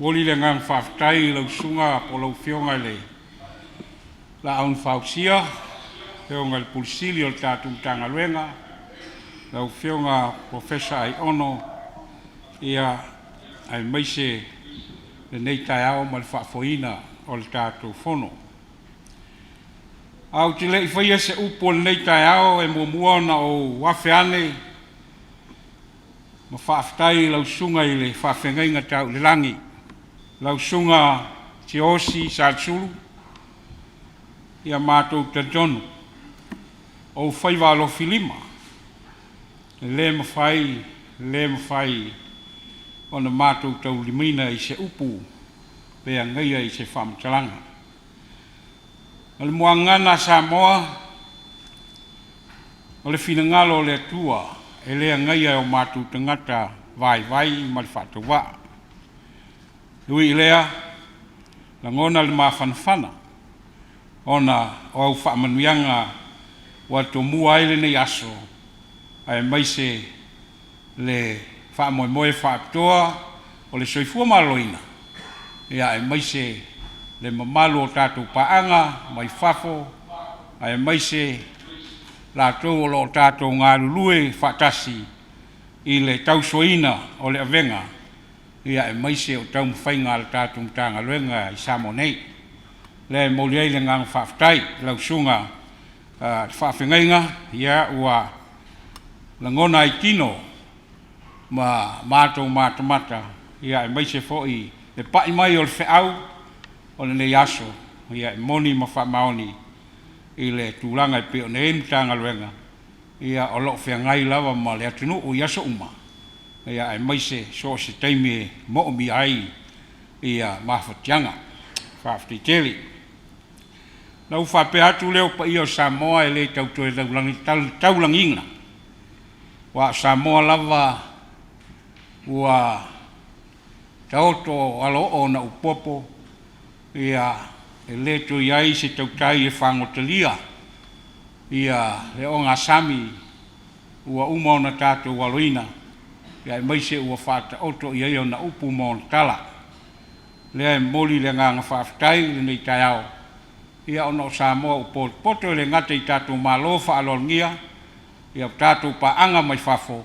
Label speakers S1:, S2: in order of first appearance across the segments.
S1: Momoli le agaga faafetai i lau Susuga po o lau Afioga i le Laau na Fausia, Afioga i le Pule Sili o le tatou Matagaluega, lau Afioga Polofesa Aiono, ia, aemaise lenei taeao ma le faafoeina o le tatou Fono. Ae ou te le i faia se upu o lenei taeao, e muamua ona ou afe ane ma faafetai i lau susuga i le faafeagaiga tau i le lagi, lau Susuga Siaosi Salesulu. Ia matou talitonu, o ou faiva alofilima, e le mafai, le mafai ona matou taulimaina i se upu pe agaia i se faamatalaga. O le muagagana a Samoa, o le finagalo o le Atua e le agaia e o matou tagata vaivai ma le faatauvaa. E ui i lea, lagona le mafanafana ona o au faamanuiaga ua tomua ai lenei aso, aemaise le faamoemoe faapitoa o le soifua maloloina, ia aemaise le mamalu o tatou paaga mai fafo, aemaise latou o lo o tatou galulue faatasi i le tausoaina o le avega, ia aemaise o taumafaiga a le tatou Matagaluega i Samoa nei. Lea e momoli ai le agaga faafetai i lau Susuga le faafeagaiga, ia ua lagona ai tino ma matou matamata, ia aemaise foi le pai mai o le feau o lenei aso, ia e moni ma faamaoni i le tulaga e pei ona i ai le Matagaluega, ia o lo o feagai lava ma le atunuu i aso uma, ia aemaise so o se taimi e moomia ai ia mafatiaga. Faafetai tele. Na ou faapea atu lea o paia o Samoa e le tau toe taulagiina, aua o Samoa lava ua taoto alaoo ona upu ia e le toe i ai se tautai e fagotalia ia le ogasami ua uma ona tatou aloina, ia aemaise ua faataoto i ai ona upu ma ona tala. Lea e momoli le agaga faafetai i lenei taeao, ia ona o Samoa ua potopoto e le gata i tatou Malo faaaloalogia, ia o tatou paaga mai fafo,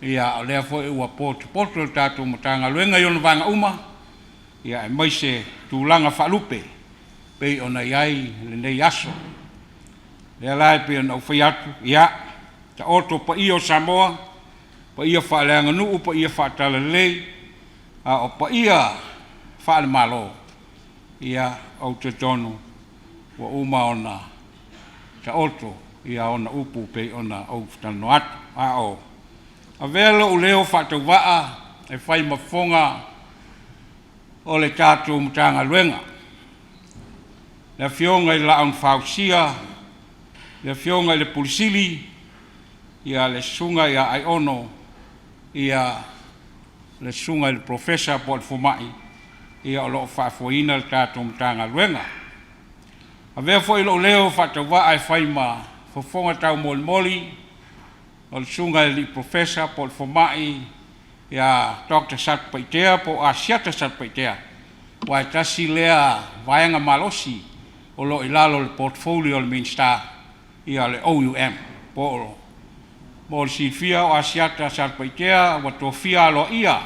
S1: ia o lea foi ua potopoto le tatou Matagaluega i ona vaega uma, ia aemaise tulaga faalupe pei ona i ai lenei aso. Lea la e pei ona ou fai atu, ia, taoto paia o Samoa, paia faaleaganuu, paia faatalalelei, a o paia faale-Malo, ia, ou te talitonu ua uma ona taoto ia ona upu pei ona ou talanoa atu. A o avea lou leo faatauvaa e fai ma fofoga o le tatou Matagaluega, le Afioga i le Laau na Fausia, le Afioga i le Pule Sili, ia le Susuga ia Aiono, ia le Susuga i le Polofesa po o le Fomai, ia o lo o faafoeina le tatou Matagaluega. Avea foi lou leo faatauvaa e fai ma fofoga taumolimoli o le Susuga i le Alii Polofesa po o le Fomai ia Dr. Satupaitea po o Asiata Satupaitea, aua e tasi lea vaega malosi o lo o i lalo o le portfolio a le Minisita, ia le OUM. Po o mo le silafia, o Asiata Satupaitea ua tofia aloaia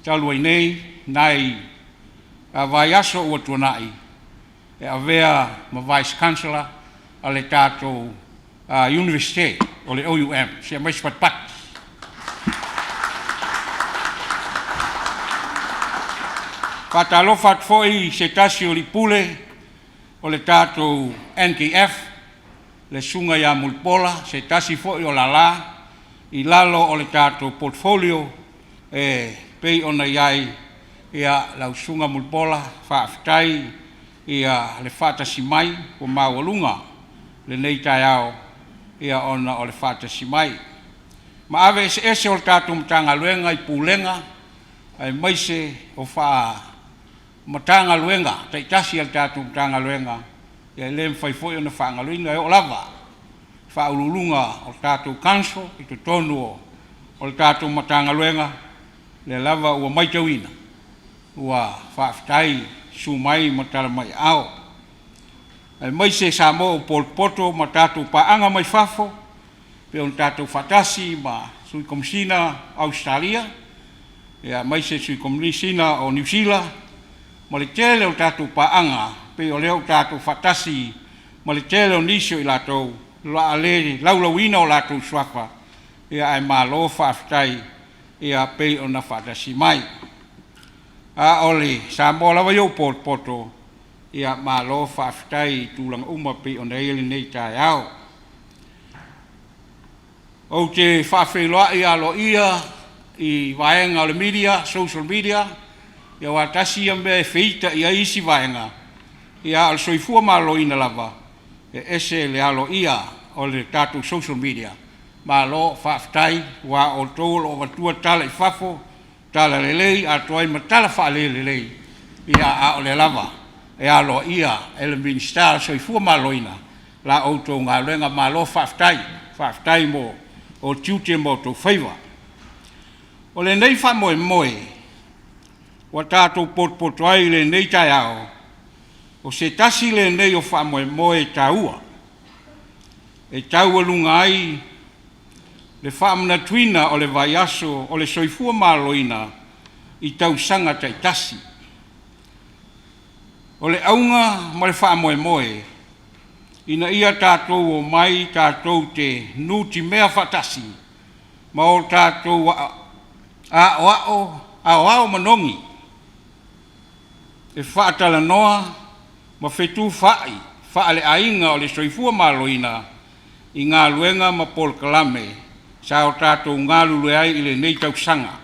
S1: talu ai nei nai vaiaso ua tuanai e avea ma Vice Chancellor a le tatou Iunivesite o le OUM. Se aumai se patipati. Faatalofa atu foi i se tasi o lipule o le tatou NKF, le Susuga ia Mulipola, se tasi foi o lala i lalo o le tatou portfolio e pei ona i ai ia lau Susuga Mulipola, faafetai ia le faatasi mai ua maualuga lenei taeao ia ona o le faatasi mai. Ma ave eseese o le tatou Matagaluega i Pulega aemaise o faa Matagaluega taitasi a le tatou Matagaluega, ia e le mafai foi ona faagaloina, e oo lava i Faauluuluga o tatou Council i totonu o le tatou Matagaluega, lea lava ua maitauina. Ua faafetai susu mai ma tala mai aao. Aemaise Samoa ua potopoto ma tatou paaga mai fafo, pei ona tatou faatasi ma Sui Komesina o Ausetalia, aemaise Sui Komesina o Niu Sila, ma le tele o tatou paaga, pei o lea ua tatou faatasi ma le tele o nisi o i latou, o le a le laulauina o latou suafa, ae malo faafetai pei ona faatasi mai. A o le Samoa lava ia ua potopoto, ia malo faafetai i tulaga uma pei ona i ai lenei taeao. Ou te faafeiloai aloaia i vaega o le media, social media, aua tasi ia mea e feita i ai isi vaega, a o le soifua maloloina lava, e ese le aloaia o le tatou social media. Malo faafetai, aua o outou o lo o avatua tala i fafo, tala lelei atoa ai ma tala faale-lelei, a o lea lava e aloaia e le Minisita o le Soifua Maloloina la outou galuega. Malo faafetai, faafetai mo tiute ma outou faiva. O lenei faamoemoe ua tatou potopoto ai i lenei taeao, o se tasi lenei o faamoemoe taua e taualuga ai le faamanatuina o le vaiaso o le soifua maloloina i tausaga taitasi. O le auga ma le faamoemoe, ina ia tatou omai tatou te nutimea faatasi ma o tatou aoao aoao manogi e faatalanoa ma fetufaai faaleaiga o le soifua maloloina i galuega ma polokalame sa o tatou galulue ai i lenei tausaga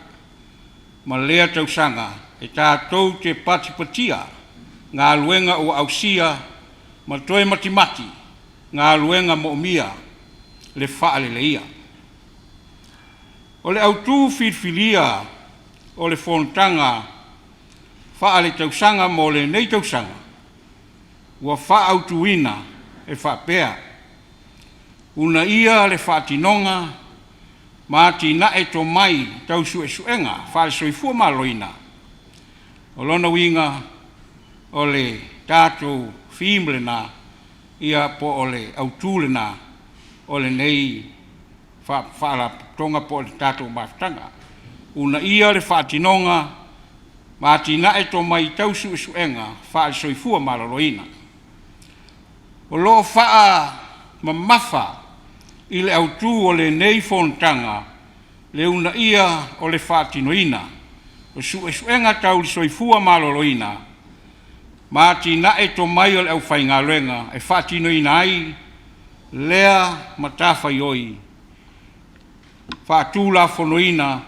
S1: ma lea tausaga e tatou te patipatia galuega ua ausia ma toe matimati galuega moomia le faaleleia. O le autu filifilia o le fonotaga faaletausaga mo lenei tausaga ua faaautuina e faapea: Uunaia le faatinoga ma atinae tomai tau suesuega faale-soifua maloloina. O lona uiga o le tatou theme lena, ia po o le autu lena o lenei faalapotopotoga po o le tatou mafutaga. Uunaia le faatinoga ma atinae tomai tau suesuega faale-soifua maloloina. O lo o faamamafa i le autu o lenei fonotaga le uunaia o le faatinoina o suesuega tau le soifua maloloina ma atinae tomai o le aufaigaluega e faatinoina ai lea matafaioi faatulafonoina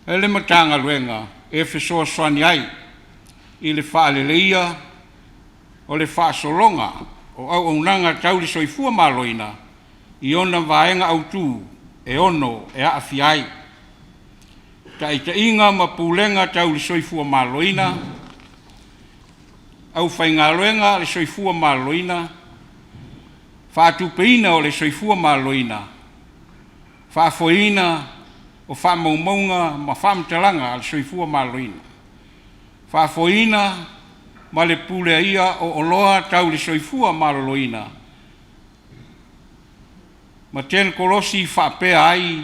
S1: e le Matagaluega e fesoasoani ai i le faaleleia o le faasologa o auaunaga tau le soifua maloloina i ona vaega autu e ono e aafia ai taitaiga ma pulega tau le soifua maloloina, aufaigaluega a le soifua maloloina, faatupeina o le soifua maloloina, faafoeina o faamaumauga ma faamatalaga a le soifua maloloina, faafoeina ma le puleaina o oloa tau le soifua maloloina ma tenikolosi faapea ai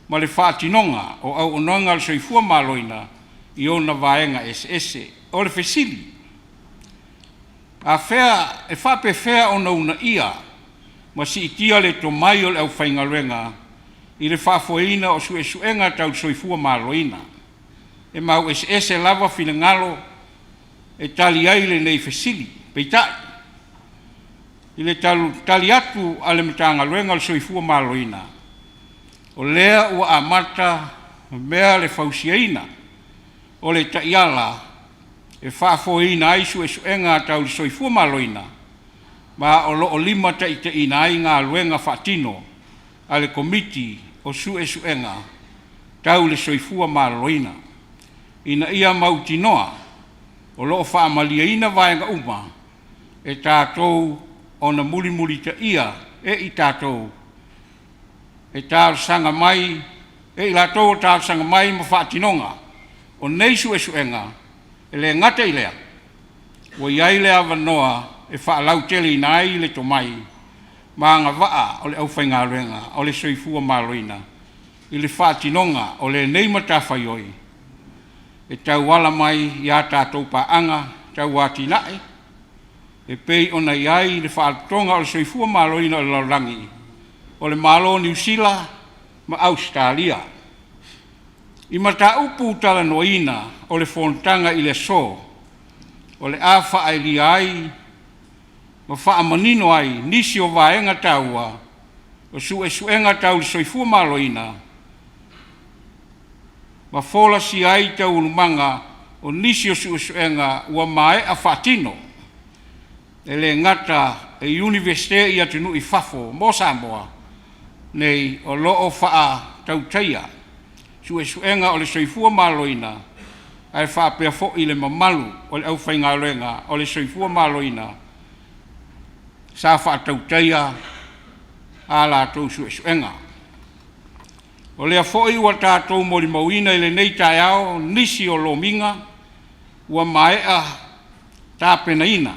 S1: ma le faatinoga o auaunaga a le soifua maloloina i ona vaega eseese. O le fesili, afea e faapefea ona uunaia ma siitia le tomai o le aufaigaluega i le faafoeina o suesuega tau le soifua maloloina? E mau eseese lava finagalo e tali ai lenei fesili. Peitai, i le tali atu a le Matagaluega o le Soifua Maloloina, o lea ua amata mea le fausiaina o le taiala e faafoeina ai suesuega tau le soifua maloloina, ma o lo o limataitaiina ai galuega faatino a le Komiti o Suesuega Tau le Soifua Maloloina, ina ia mautinoa o lo o faamalieina vaega uma e tatou ona mulimulitaia e i tatou e talosaga mai, e i latou o talosaga mai ma faatinoga o nei suesuega. E le gata i lea, ua i ai le avanoa e faalauteleina ai le tomai ma agavaa o le aufaigaluega o le Soifua Maloloina i le faatinoga o lenei matafaioi e tauala mai i a tatou paaga tauatiae e pei ona i ai le Faalapotopotoga o le Soifua Maloloina o le Lalolagi, o le Malo o Niu Sila ma Ausetalia. I mataupu talanoaina o le fonotaga i le aso, o le a faaalia ai ma faamanino ai nisi o vaega taua o suesuega tau le soifua maloloina ma folasia ai taualumaga o nisi o suesuega ua maea faatino, e le gata e Iunivesite i atunuu i fafo mo Samoa nei o lo o faatautaia suesuega o le soifua maloloina, ae faapea foi le mamalu o le aufaigaluega o le soifua maloloina sa faatautaia a latou suesuega. O lea foi ua tatou molimauina i lenei taeao nisi o lomiga ua maea tapenaina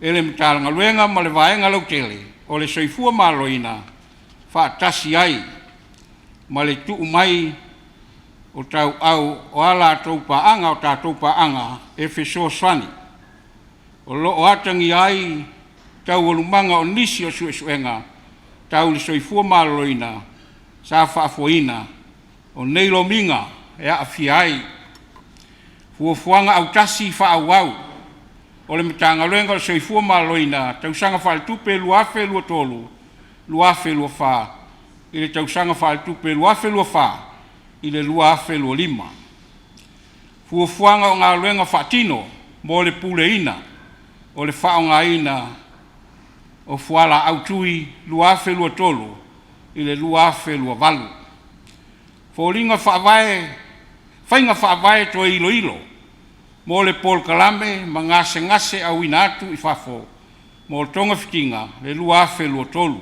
S1: e le Matagaluega ma le Vaega Lautele o le Soifua Maloloina faatasi ai ma le tuu mai o tauau o a latou paaga, o tatou paaga e fesoasoani o lo o atagia ai taualumaga o nisi o suesuega tau le soifua maloloina sa faafoeina. O nei lomiga e aafia ai fuafuaga autasi faaauau o le Matagaluega o le Soifua Maloloina tausaga faaletupe 2023/2024 i le tausaga faaletupe 2024/2025. Fuafuaga o galuega faatino mo le puleaina o le faaaogaina o fualaau tui 2023 i le 2028. Foliga Faavae, Faiga Faavae Toe Iloilo mo le Polokalame ma Gasegase Auina atu i Fafo mo Togafitiga 2023.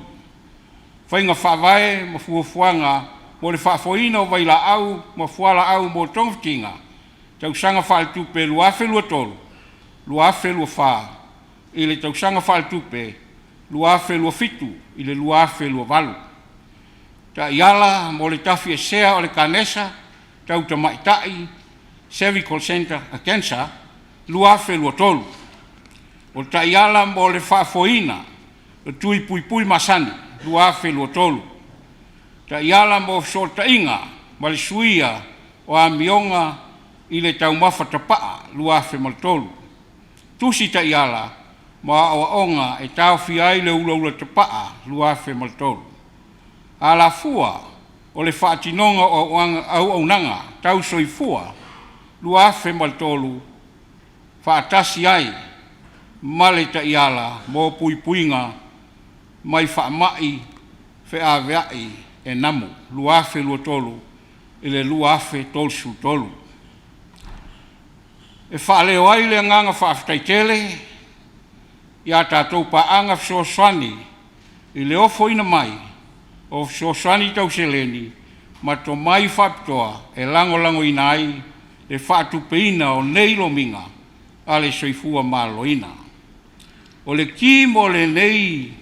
S1: Faiga Faavae ma Fuafuaga mo le Faafoeina o Vailaau ma Fualaau mo Togafitiga tausaga faaletupe 2023/2024 i le tausaga faaletupe 2027 i le 2028. Taiala mo le Tafiesea o le Kanesa Tau Tamaitai Cervical Cancer 2023. O Taiala mo le Faafoeina o Tui Puipui Masani 2023. Taiala mo Fesootaiga ma le Suia o Amioga i le Taumafa Tapaa 2003. Tusi Taiala mo Aoaoga e Taofia ai le Ulaula Tapaa 2003. Alafua o le Faatinoga o Auaunaga Tau Soifua 2003 faatasi ai ma le Taiala mo Puipuiga mai Faamai Feaveai e Namu 2023 i le 2033. E faaleo ai le agaga faafetai tele i a tatou paaga fesoasoani i le ofoina mai o fesoasoani tau seleni ma tomai faapitoa e lagolagoina ai le faatupeina o nei lomiga a le Soifua Maloloina. O le ki mo lenei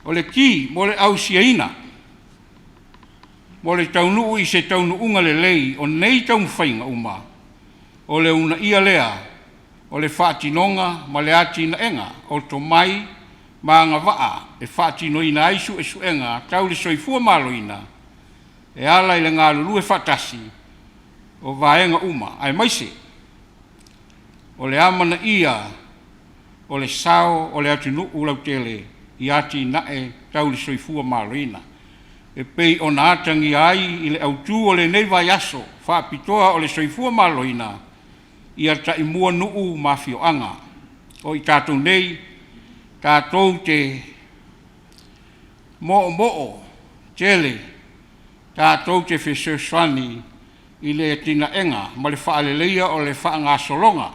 S1: o le ki mo le ausiaina mo le taunuu i se taunuuga lelei o nei taumafaiga uma, o le uunaia lea o le faatinoga ma le atinaega o tomai ma agavaa e faatinoina ai suesuega tau le soifua maloloina e ala i le galulue faatasi o vaega uma aemaise o le amanaia o le sao o le atunuu lautele i atinae tau le soifua maloloina e pei ona atagia ai i le autu o lenei vaiaso faapitoa o le soifua maloloina, ia taimua nuu ma afioaga. O i tatou nei, tatou te moomoo tele, tatou te fesoasoani i le atinaega ma le faaleleia o le faagasologa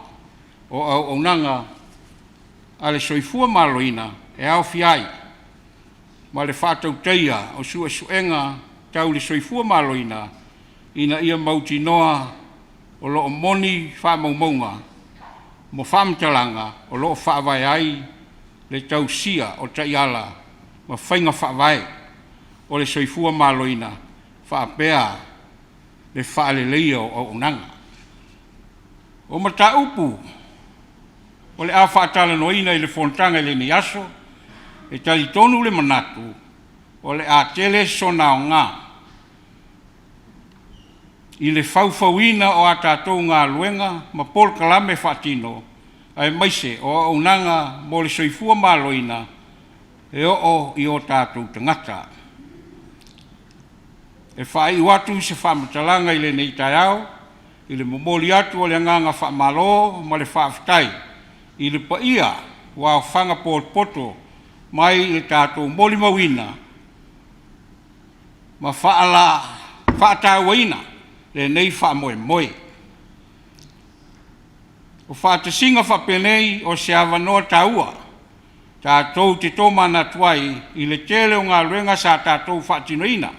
S1: o auaunaga a le soifua maloloina e aofia ai ma le faatautaia o suesuega tau le soifua maloloina. ina ia mautinoa o lo o moni faamaumauga ma faamatalaga o lo o faavae ai le tausia o taiala ma faiga faavae o le soifua maloloina faapea le faaleleia o auaunaga. O mataupu o le a faatalanoaina i le fonotaga i lenei aso, e talitonu le manatu o le a tele sona aoga i le faufauina o a tatou galuega ma polokalame faatino, aemaise o auaunaga mo le soifua maloloina e oo i o tatou tagata. E faaiu atu se faamatalaga i lenei taeao i le momoli atu o le agaga faamalo ma le faafetai i le paia ua aofaga potopoto mai i le tatou molimauina ma faatauaina lenei faamoemoe. O faatasiga faapenei, o se avanoa taua tatou te tomanatu ai i le tele o galuega sa tatou faatinoina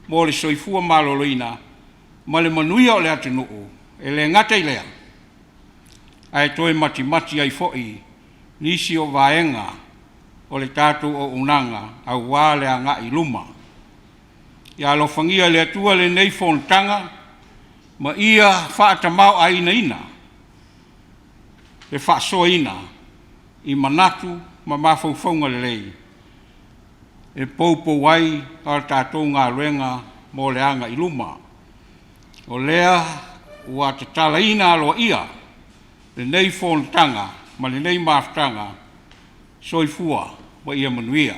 S1: mo le soifua maloloina ma le manuia o le atunuu. E le gata i lea, ae toe matimati ai foi nisi o vaega o le tatou auaunaga aua le agai i luma. Ia alofagia e le Atua lenei fonotaga ma ia faatamaoaigaina le faasoaina i manatu ma mafaufauga lelei e poupou ai a tatou galuega mo le agai i luma. O lea ua tatalaina aloaia lenei fonotaga ma lenei mafutaga. Soifua ma ia manuia.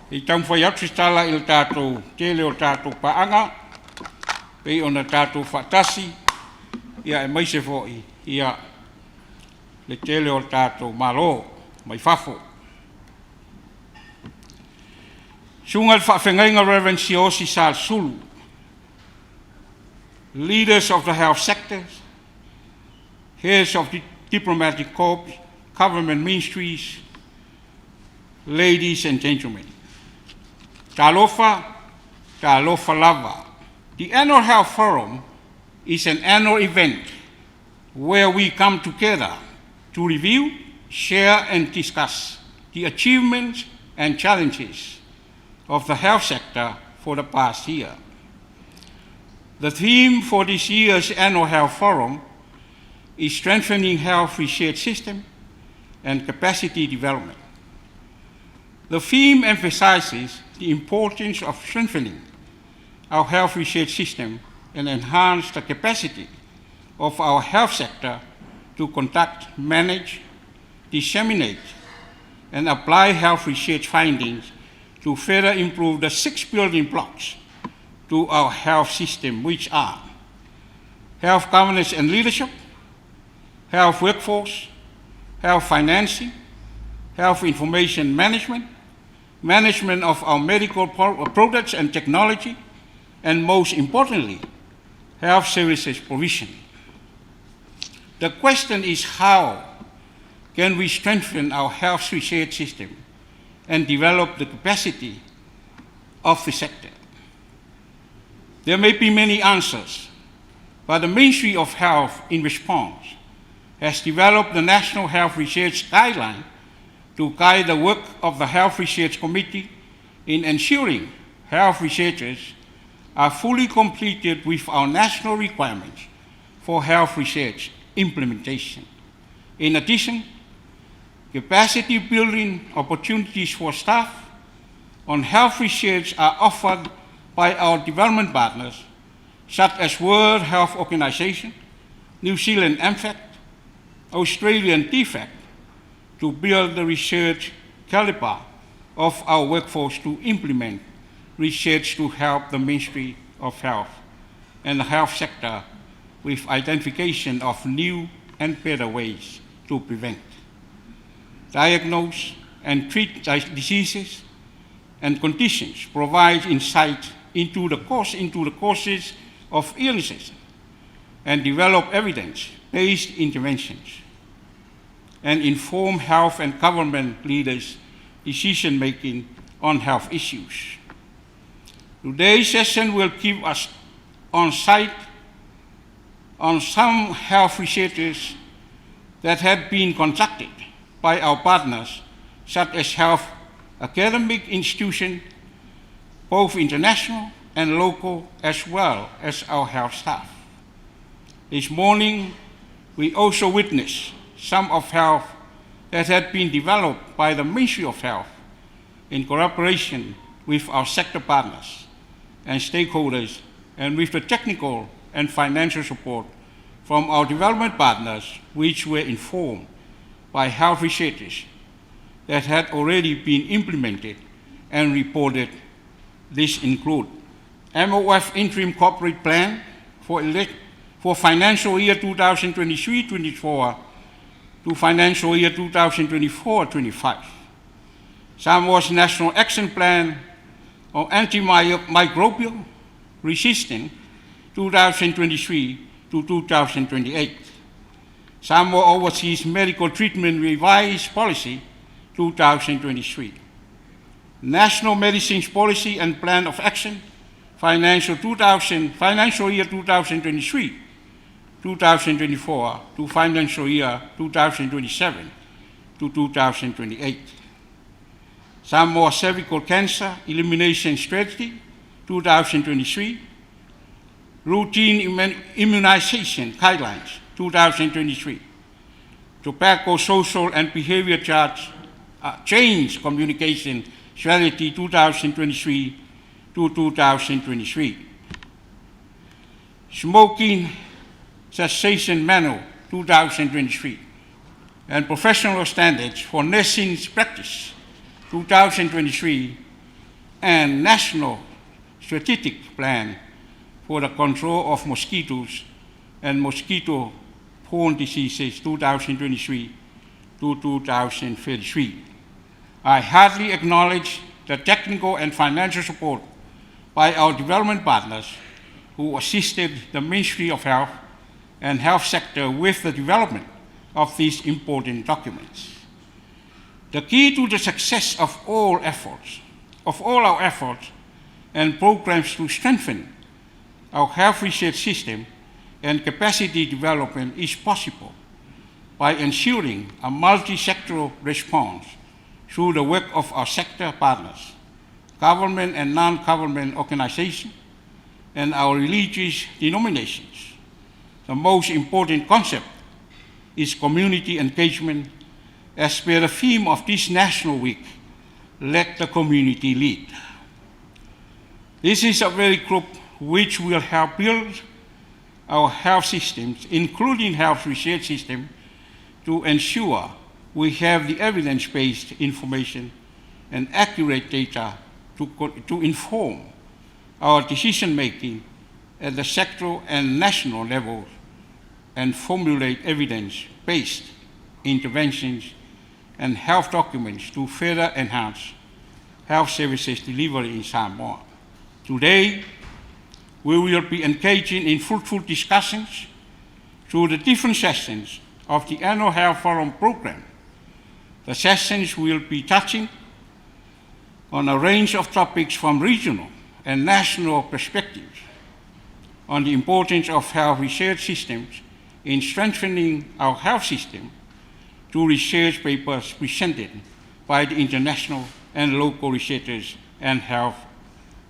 S1: Se i taumafai atu se tala i le tatou tele o tatou paaga pei ona tatou faatasi, ia aemaise foi ia le tele o tatou Malo mai fafo. Susuga i le Faafeagaiga Reverend Siaosi Salesulu, leaders of the health sectors, heads of the diplomatic corps, government ministries, ladies and gentlemen. Talofa, talofa lava. The Annual Health Forum is an annual event where we come together to review, share and discuss the achievements and challenges of the health sector for the past year. The theme for this year's Annual Health Forum is Strengthening Health Research System and Capacity Development. The theme emphasizes the importance of strengthening our health research system and enhance the capacity of our health sector to conduct, manage, disseminate, and apply health research findings to further improve the 6 building blocks to our health system, which are health governance and leadership, health workforce, health financing, health information management, management of our medical products and technology, and most importantly, health services provision. The question is, how can we strengthen our health research system and develop the capacity of the sector? There may be many answers, but the Ministry of Health, in response, has developed the National Health Research Guideline to guide the work of the Health Research Committee in ensuring health researchers are fully completed with our national requirements for health research implementation. In addition, capacity building opportunities for staff on health research are offered by our development partners, such as World Health Organization, New Zealand MFAT, Australian DFAT, to build the research caliber of our workforce to implement research to help the Ministry of Health and the health sector with identification of new and better ways to prevent, diagnose, and treat diseases and conditions, provide insight into the causes of illnesses, and develop evidence-based interventions, and inform health and government leaders decision making on health issues. Today's session will give us insight on some health researchers that have been conducted by our partners, such as health academic institutions, both international and local, as well as our health staff. This morning, we also witnessed some of health that had been developed by the Ministry of Health in cooperation with our sector partners and stakeholders and with the technical and financial support from our development partners, which were informed by health researchers that had already been implemented and reported. This include MOF Interim Corporate Plan for financial year 2023-24 to financial year 2024-25. Samoa's National Action Plan on Antimicrobial Resistance 2023 to 2028. Samoa Overseas Medical Treatment Revised Policy 2023. National Medicines Policy and Plan of Action, financial year 2023, 2024 to financial year 2027 to 2028. Samoa Cervical Cancer Elimination Strategy 2023, Routine Immunization Guidelines 2023, Tobacco Social and Behavior Change Communication Strategy 2023 to 2023, Smoking Cessation Manual 2023, and Professional Standards for Nursing Practice 2023, and National Strategic Plan for the Control of Mosquitoes and Mosquito-Borne Diseases 2023 to 2033. I heartily acknowledge the technical and financial support by our development partners who assisted the Ministry of Health and health sector with the development of these important documents. The key to the success of all our efforts and programs to strengthen our health research system and capacity development is possible by ensuring a multi-sectoral response through the work of our sector partners, government and non-government organizations, and our religious denominations. The most important concept is community engagement. As per the theme of this National Week, let the community lead. This is a very group which will help build our health systems, including health research system, to ensure we have the evidence-based information and accurate data to inform our decision-making at the sectoral and national levels and formulate evidence-based interventions and health documents to further enhance health services delivery in Samoa. Today, we will be engaging in fruitful discussions through the different sessions of the Annual Health Forum program. The sessions will be touching on a range of topics from regional and national perspectives on the importance of health research systems in strengthening our health system to research papers presented by the international and local researchers and health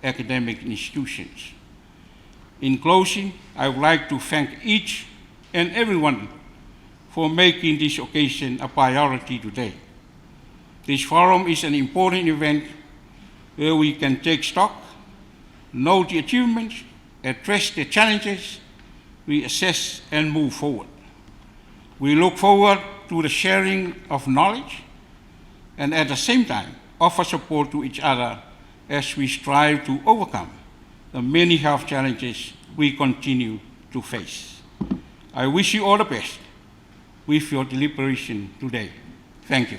S1: academic institutions. In closing, I would like to thank each and everyone for making this occasion a priority today. This forum is an important event where we can take stock, note the achievements, address the challenges, we assess and move forward. We look forward to the sharing of knowledge and at the same time offer support to each other as we strive to overcome the many health challenges we continue to face. I wish you all the best with your deliberation today. Thank you.